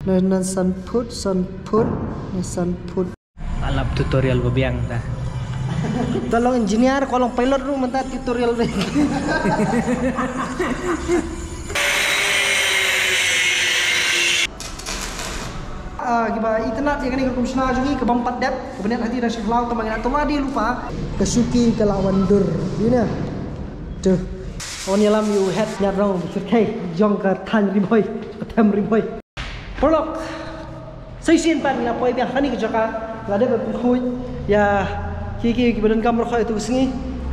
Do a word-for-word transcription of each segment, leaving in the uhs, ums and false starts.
Na, na san phut, san phut, na san phut. Alap tutorial ba biang ta. Ka long engineer, ka long pilot ruh mynta tutorial ba. Ah, kiba itynnad ïa kane ka kum shna jong ngi kaba ym pat dep, kaba neh hati da sha khlaw, tang ba ngi la tong adi lypa. Ka shuki ka la wan dur. Ïa ne. Te. Wan ïalam ïa u head ñiad rong, kyrkhei jong ka thaiñ Ri Bhoi, ka them Ri Bhoi. Paralok, sa shisien pat ngi la poi biang ha kane ka jaka, la dep ban pynkhuid ïa ki, ki, kiba donkam baroh ïa tu ka sngi.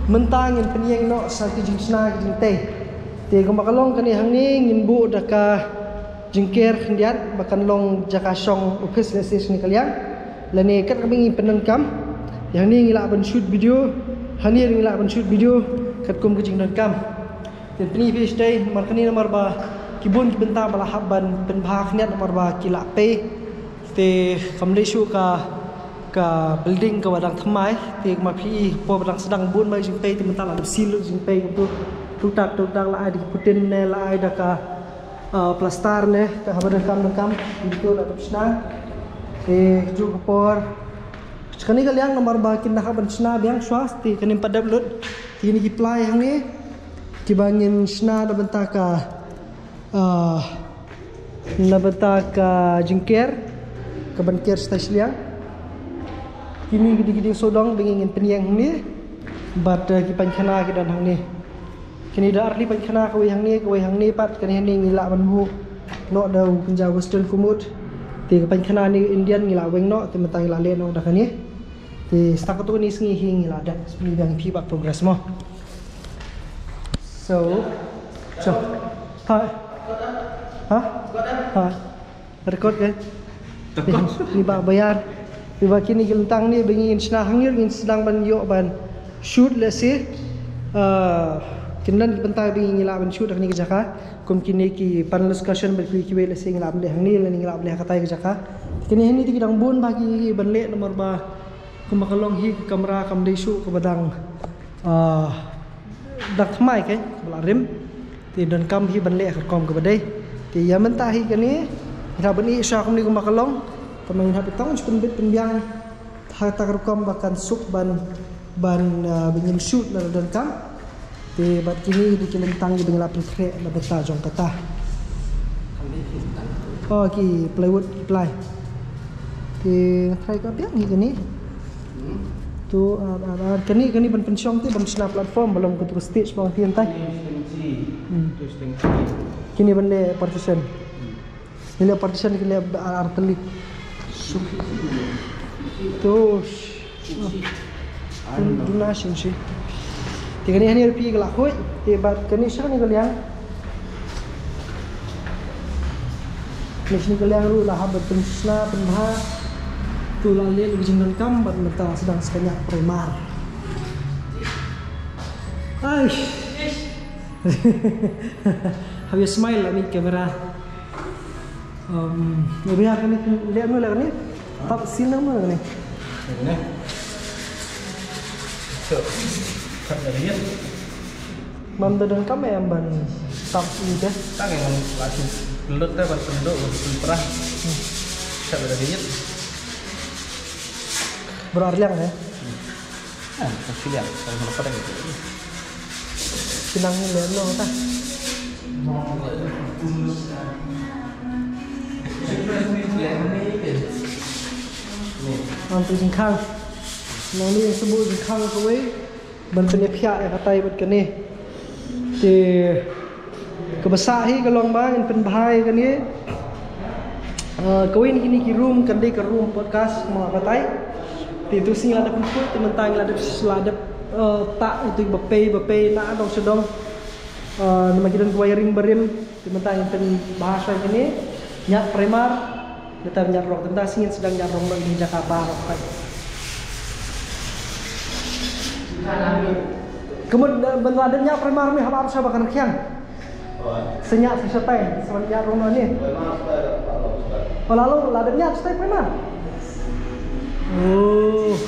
Mynta ngin pynïeng noh sa ki jingshna ki jingtei. Te kumba ka long kane hangne ngin buh da ka jingker khyndiat ba kan long jaka shong office lehse shane ka liang. Lane kat kaba ngi pyndonkam. Ïa hangne ngi lah ban shoot video, hangne ngi lah ban shoot video katkum ka jingdonkam. Te pyni phi shatei namar kane namar ba ki bun ki bynta ba la hap ban pynbha khyndiat namar ba ki la pei. Te kam dei shuh ka, ka building kaba dang thymmai. Te kumba phi i por ba dang sdang bun ba jingpei te mynta la dep seal jingpei kumtu. Tuk tak tuk tak la ai da ki putin ne la ai da ka, ah, plaster ne ka haba donkam donkam. Kumtu la dep shna. Te kajuh ka por. Kane ka liang namar ba kin da hap ban shna biang shwa te kane pat dep lut. Te kine ki pla hangne kiba ngin shna da bynta ka, ah, na bynta ka jingker kaban ker shatai shiliang. Kine ki dei ki dieng sawdong ba ngin pynïeng hangne. Bad, eh, ki painkhana ki don hangne. Kine da arli painkhana, kawei hangne, kawei hangne pat, kane hangne ngi lah ban buh noh da u kynja western commode. Te ka painkhana ne Indian ngi lah weng noh, te mynta ngi lah leh noh da kane. Te sdang katto katne sngi hi ngi lah dep, ngi biang phi ba progress mo. So, so. Ha. Ha? Ha. Record ke? Record. Ni ba bayar. Ni ba kine ki lyntang ne ba ngin shna hangne ngin sdang ban ïoh ban shoot lehse. Ah, kin don ki bynta ba ngi lah ban shoot ha kane ka jaka. Kum kine ki panel discussion ba kiwei kiwei lehse ngi lah ban leh hangne lane ngi lah ban leh ha katai ka jaka. Kine hangne te ki dang bun ba ki ban leh namar ba kumba ka long hi ka kamra kam dei shuh kaba dang, ah, dang thymmai kein, kaba la rim. Te donkam hi ban leh ha ka rukom kaba dei. Te ïa mynta hi kane ngi hap ban ïeh shuwa kumne kumba ka long. Te ma ngi hap ban tang shu pynbit pynbiang ha kata ka rukom ba kan suk ban, ban, ah, ban ïeng shoot lada donkam. Te bad kine dei ki lyntang kiba ngi la pynkhreh na bynta jong kata. Oh, ki plywood, ki ply. Te nga tharai ka biang hi kane. Tu, ah, ah, ah, kane, kane ban pynshong te ban shna platform ba long katu ka stage ba ong phi hyntai. Hmm. Kine ban leh partition. Ngi leh partition ki leh ar, ar tylli. Tu. Duna shin shi. Te kane hangne phi ka la khuid. Te bad kane shane ka liang. Kane shane ka liang ruh la hap ban pynshna pynbha. Tu la leh la jingdonkam bad mynta sdang sa ka ñiah primer. Ai. Have you smile at me, camera? Um, ïa kane leh mo leh kane. Tap seal mo leh kane. Kane. So, kat dah liat. Mam da donkam em ban tap ni te. Tang em la shu lut te ban pynduh ban pynprah. Kat dah liat. Bro Arliang eh. Ah, ka shiliang, ka shiliang ka padang. Shiliang ni le long ta. Nang tu jingkhang. Nang ni sbu jingkhang kawei. Ban pynïaphiah ïa katai bad kane. Te kaba sah hi ka long ba ngin pynbha ïa kane. Ah, kawei na kine ki room kan dei ka room podcast mo katai. Te tu sngi la dep pynkut te mynta ngi la dep, la dep, ah, tah itu ba pei ba pei na dong sha dong. Ah, namar ki don ka wiring barim. Te mynta ngin pynbha shuwa ïa kane. Ñiad primer. Nangta ñiad rong, te mynta sngi ngin sdang ñiad rong noh ïa kine ki jaka baroh pat. Ka mut, eh, ban la dep ñiad primer me haba shuwa ba kan rkhiang. Sa ñiad sa shatai, sa ban ñiad rong noh ne. Oh, la long, la dep ñiad shatai primer. Oh.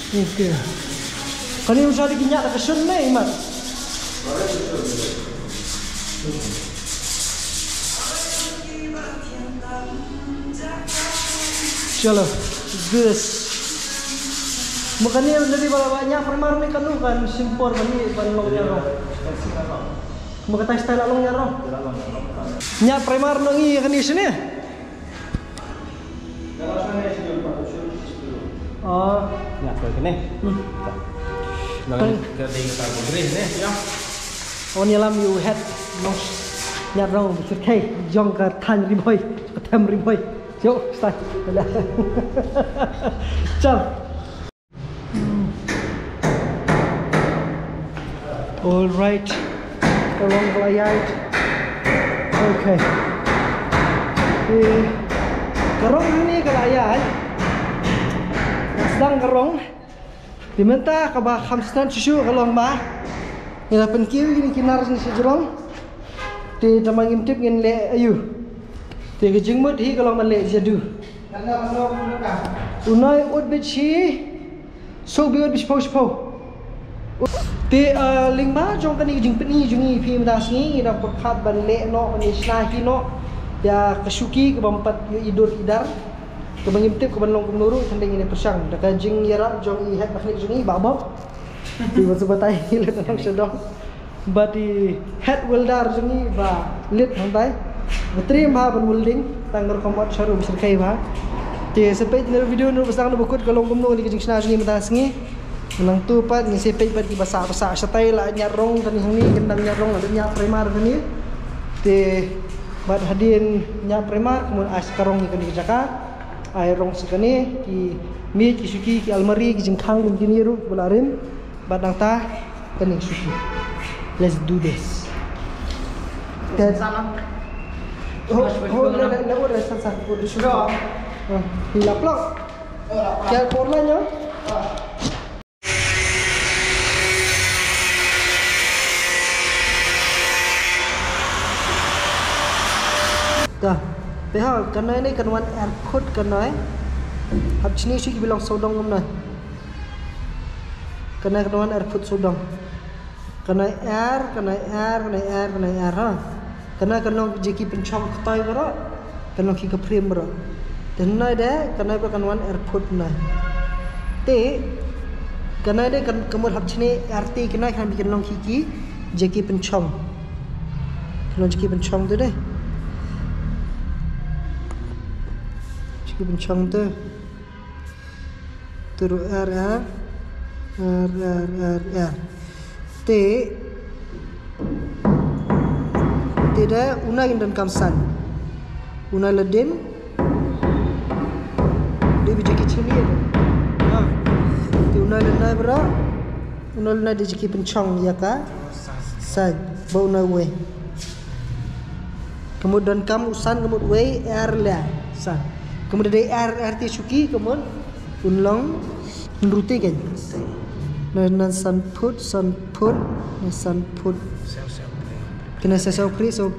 Okay. Kane u sha dei ki ñiad da ka shun ne, Imat. Chalo, let's do this. Mo kane lada ba la ba ñiah primer ne kano kan shim por ban ñiah, ban long ñiah rong. Mo kata style la long ñiah rong. Ñiah primer ngi kane shane. Oh. Ñiah primer kane. Hmm. Nang ka dei ka ta ko gre ne. Ya. Wan ïalam ïa u head nong ñiah rong, bishar khei jong ka thaiñ Ri Bhoi, ka thaiñ Ri Bhoi. Yo, start. Chal. All right. Ka rong ka la ïaid. Okay. Eh, ka rong hangne ka la ïaid. Ka sdang ka rong. Te mynta kaba kham sngewtynnat shuh shuh ka long ba ngi la pynkiew ïa kine ki nar sha jrong. Te tangba ngim tip ngin leh aïu. Te ka jingmut hi ka long ban leh jadu. Une u bit shi, suk bit u bit shiphew shiphew. Te, ah, lyngba jong kane ka jingpyni jong ngi phi mynta sngi ngi dang pyrkhat ban leh noh, ban ïa shna hi noh ïa ka shuki kaba ym pat ïoh i dur i dar. Kaba ngim tip ka ban long kumno ruh, tang dei ngin ïa pyrshang da ka jingïarap jong i head mechanic jong ngi, Bah Bob. Te ba shu batai ngi leh nang sha dong. Bad i head welder jong ngi, Bah Lit hangtai. Ba trei bha ban welding, tang rukom ot sharu bishar khei bha. Te sa peit na video na ba sdang na ba kut ka long kumno kane ka jingshna jong ngi mynta sngi. Nangtu pat ngin sa peit pat kiba sah ba sah shatai la ñiah rong kane hangne, kin dang ñiah rong la dang ñiah primer kane. Te bad hadien ñiah primer kumno ai sa ka rong ïa kane ka jaka. Ai rong sa kane, ki miej, ki shuki, ki almari, ki jingkhang, ki jingïaru, ki ba la rim. Bad nangta kane ka shuki. Let's do this. Te, oh, oh, le, le, le, oh, le, san, san, oh, le, shuki. Oh, hi la plok. Kya por la nyo? Te, peit ha, kane ne kan wan airport kane. Hap chini shi ki bilong sawdong kumne. Kane kan wan airport sawdong. Kane air, kane air, kane air, kane air ha. Kane kan long jiki pynchong ktoi baroh. Kan long ki ka frame baroh. Te hynne de, kane ba kan wan airport hynne. Te, kane de kan ka mut hap chini air te kane kan bi kan long ki ki jiki pynchong. Kan long jiki pynchong te de. Jiki pynchong te. Te ruh air, air, air, air, air, air. Te, te da una ngin donkam san. Una la dien. Dei ba jiki chini ïa. Ha. Te una la nai bra. Una la nai dei jiki pynchong ïa ka san. Ba una wei. Ka mut donkam u san ka mut wei air la san. Ka mut dei air, air te shuki ka mut un long hynriew te kan. Na, na san phut, san phut, na san phut. Kane sa saw kri, saw.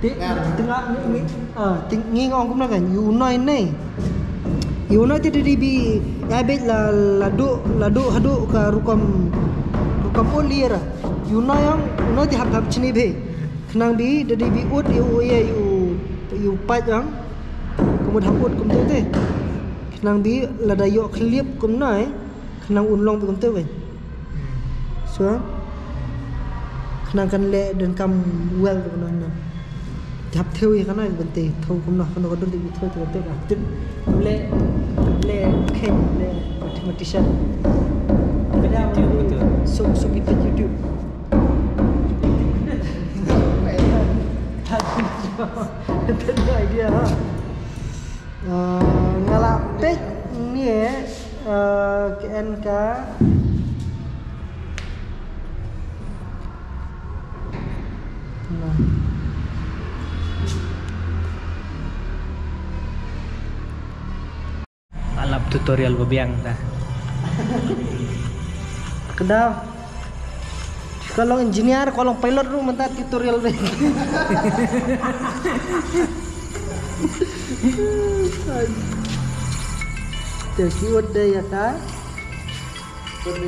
Te, te nga, ngi, ngi, ah, te ngi nga ong kumno kan, ïa u nai nai. Ïa u nai te dei bi, ïa beit la, la duh, la duh haduh ka rukom, rukom ul ïa ra. Ïa u nai ong, u nai te hap hap chini bha. Khnang bi, da dei bi ud, ïa u, ïa u, ïa u pait ong. Ka mut hap ud kumto te. Khnang bi, lada ïoh khyllip kumnai. Khnang un long bi kumto kan. So, khnang kan leh donkam well kumno na. Te hap thew ïa kane ban te thew kumno, kano ka dur te bi thew te kan te kan. Tip leh, leh khein, leh mathematician. Ka dei YouTube, betul. Suk, suk ïa YouTube. Tadi idea ha. Ah, nga la peit ne, ah, ka en ka. Nah. Alap tutorial ba biang ta. Ka dei. Ka long engineer, ka long pilot ruh mynta tutorial ba. Te ki ud de ïa ka.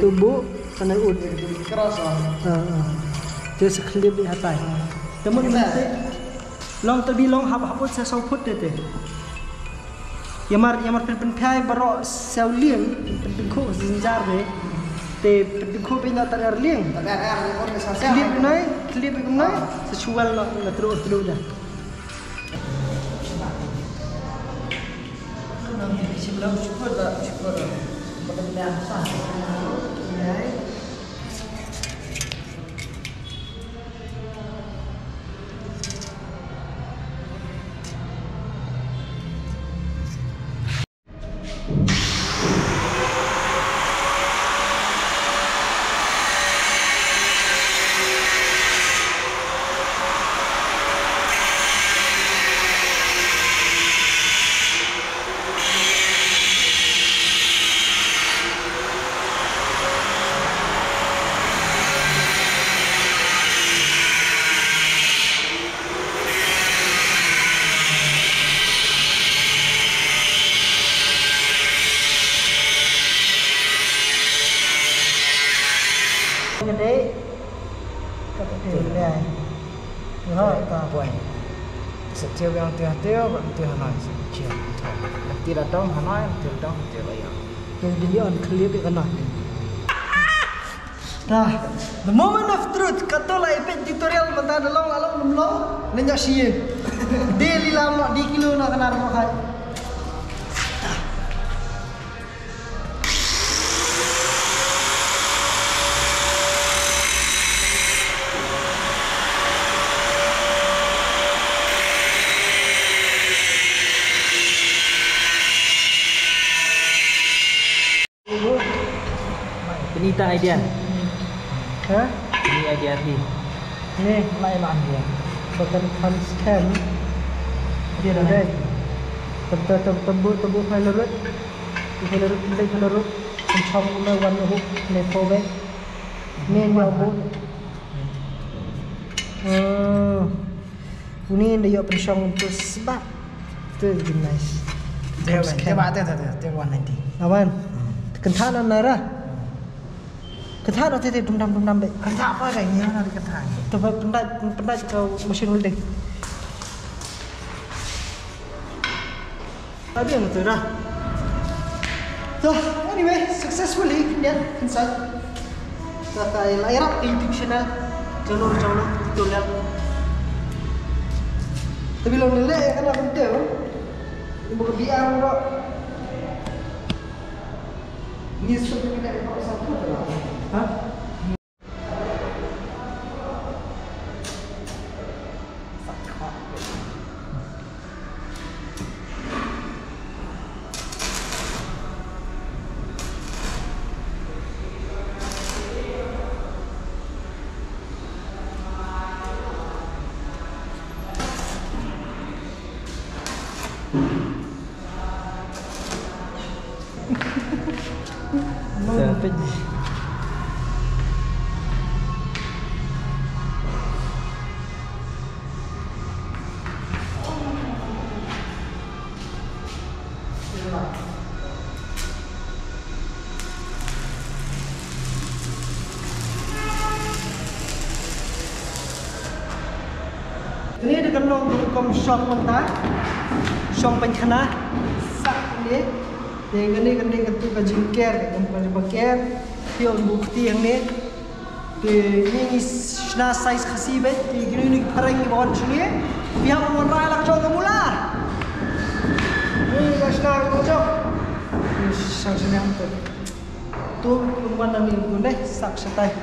Tubuh, kane ud. Cross, ah. Ah, ah. Te sa khyllip de hatai. Te mut mynta. Long te bi long hap hap ud sa saw phut te te. Ïamar, ïamar pynpynkhie baroh sha u lieng, pynpynkhuh jynjar ne. Te pynpynkhuh pynïaid tar ar lieng. Tar ar lieng, ïa, ïa, ïa, ïa. Khyllip ïa u nai, khyllip ïa u nai, sa shuwal la, la tru, tru da. Ka dei ka dei. Nga ka point. Sa tiap yang tiap tiap, tiap hanai sa tiap. Tiap datang hanai, tiap datang tiap ayam. Yang dilihat kelihat di kanan. Dah, the moment of truth. Kato la epic tutorial mynta da long la long lum long. Nanya sien. Daily lam di kilo na kanar mo hai. Pynita idea. Ha? Ini idea ni. Ni, lai lah dia. Bukan kan scam. Dia dah dai. Tem tem tem tembu tembu hai lerut. Hai lerut, hai lerut. Pynshong na wan hook ne fo bek. Ni ni bu. Hmm. Uni da ïoh pynshong tu sebab. Tu lebih nice. Te ba te te te one ninety. Awan. Kentha na nara. Kentha na te te dum dam dum dam be. Kentha apa ka ni na kentha. Tu ba pendai pendai ka machine welding. Tadi yang tu dah. So, anyway, successfully kenyat inside. Kata la ïarap ka YouTube channel. Channel channel tutorial. Tapi lo nilai ya kan aku tahu. Ibu kebiang kok. Ni sudah kena pasal tu lah. Hah? Kane da ka long ka rukom shong mynta. Shong pynkhana. Sak kane. Te kane kane ka tu ka jingker, ka jingker. Phi ong bu kti hangne. Te ini shna size Khasi beit, te kine ki phareng ki ba wan shane. Phi hap ban wanrah la ka jong ka mula. Ni la shna ka jong. Ni shang shane am tu. Tu, tu mana ni tu neh, sak shatai.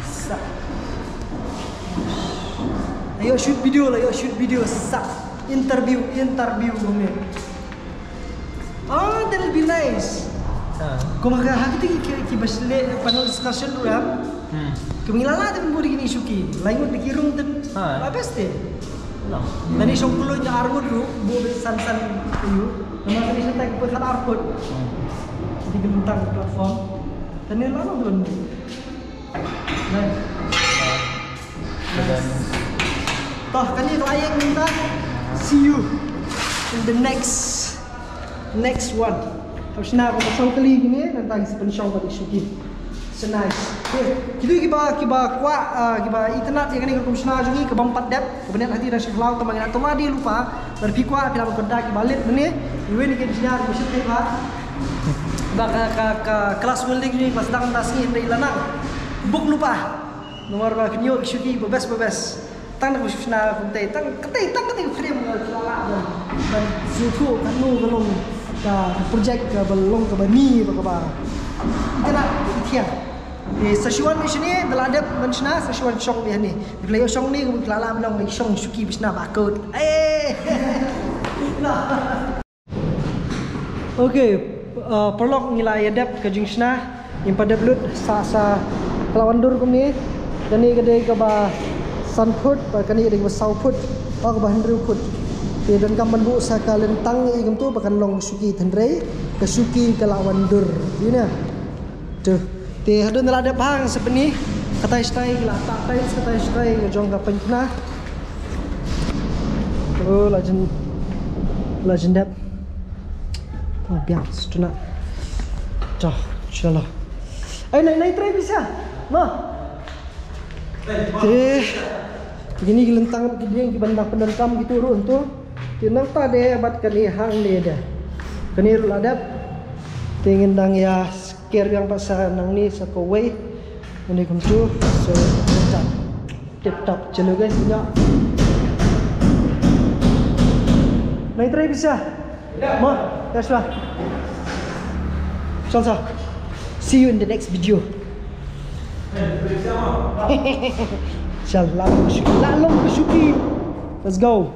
Sak. Ayo shoot video la, ayo shoot video sak. Interview, interview ni. Ah, that'll be nice. Ha. Kumba ka ha kiti ki, ki, ki ba shleh panel discussion ruh em. Hmm. Kumba ngi la lah te ban bud ïa kine ki shuki. Lai ngut da ki rung te. Ha. Ba best te. Nani shong kloi na ar ngut ruh, bud san san ïa u. Namar kane sha tai ki poi khat ar phut. Hmm. Kine ki bynta platform. Te ngi la long te ban bud. Nice. Toh, kane ka la ïeng mynta. See you in the next, next one. Hap shna ka shong kali kine, nangta ngi sa pynshong bad ki shuki. So nice. Kito kiba, kiba kwah, ah, kiba itynnad ïa kane ka rukom shna jong ngi kaba ym pat dep, kaba neh hati na sha khlaw, tang ba ngi la tong adi lypa. Lada phi kwah phi lah ban contact ïa i Bah Lit mynne, iwei na ki engineer ba shyrkhei ba, ba ka, ka, ka class welding jong ngi ba sdang mynta sngi hynrei la nang book lypa. Namar ba phin ïoh ki shuki ba best ba best. Tang da kaba shu shna kumta, tang katei, tang katei ka frame ka la lah ban, ban sngewthuh kano ka long ka, ka project kaba long kaba mih ba kaba itynnad ithiang. Te sa shu wan mih shane, da la dep ban shna, sa shu wan shong mih hangne. Phi la ïoh shong ne, kaba phi la lah ban ong shong shuki ba shna ba kut. Eh. Okay, uh, paralok, ngi la ïa dep ka jingshna, ngim pat dep lut, sa, sa ka la wan dur kumne. Kane ka dei kaba san phut, bad kane ka dei kaba saw phut, oh, kaba hynriew phut. Te donkam ban buh sa ka lyntang ïa kumto ba kan long shuki, hynrei ka shuki ka la wan dur. Ïa ne. To. Te hadien la dep hang sa pyni, katai shatai la tah tiles, katai shatai ka jong ka pynkhna. Oh, la jan, la jan dep. Oh, biang, sutuna. To, inshallah. Ai, nai, nai try bisa. Ma. Te, kine ki lyntang ki dieng kiban dang pyndonkam kito ruh hangto. Te nangta de bad kane hangne de. Kane ruh la dep. Te ngin dang ïa ker biang pat sa nangne sa kawei. Nangne kumto. So, tip top. Tip top. Chalo guys, ïa. Nai try bisa. Ma, that's right. Shalsa. See you in the next video. Shall la long ka shuki, la long ka shuki. Let's go.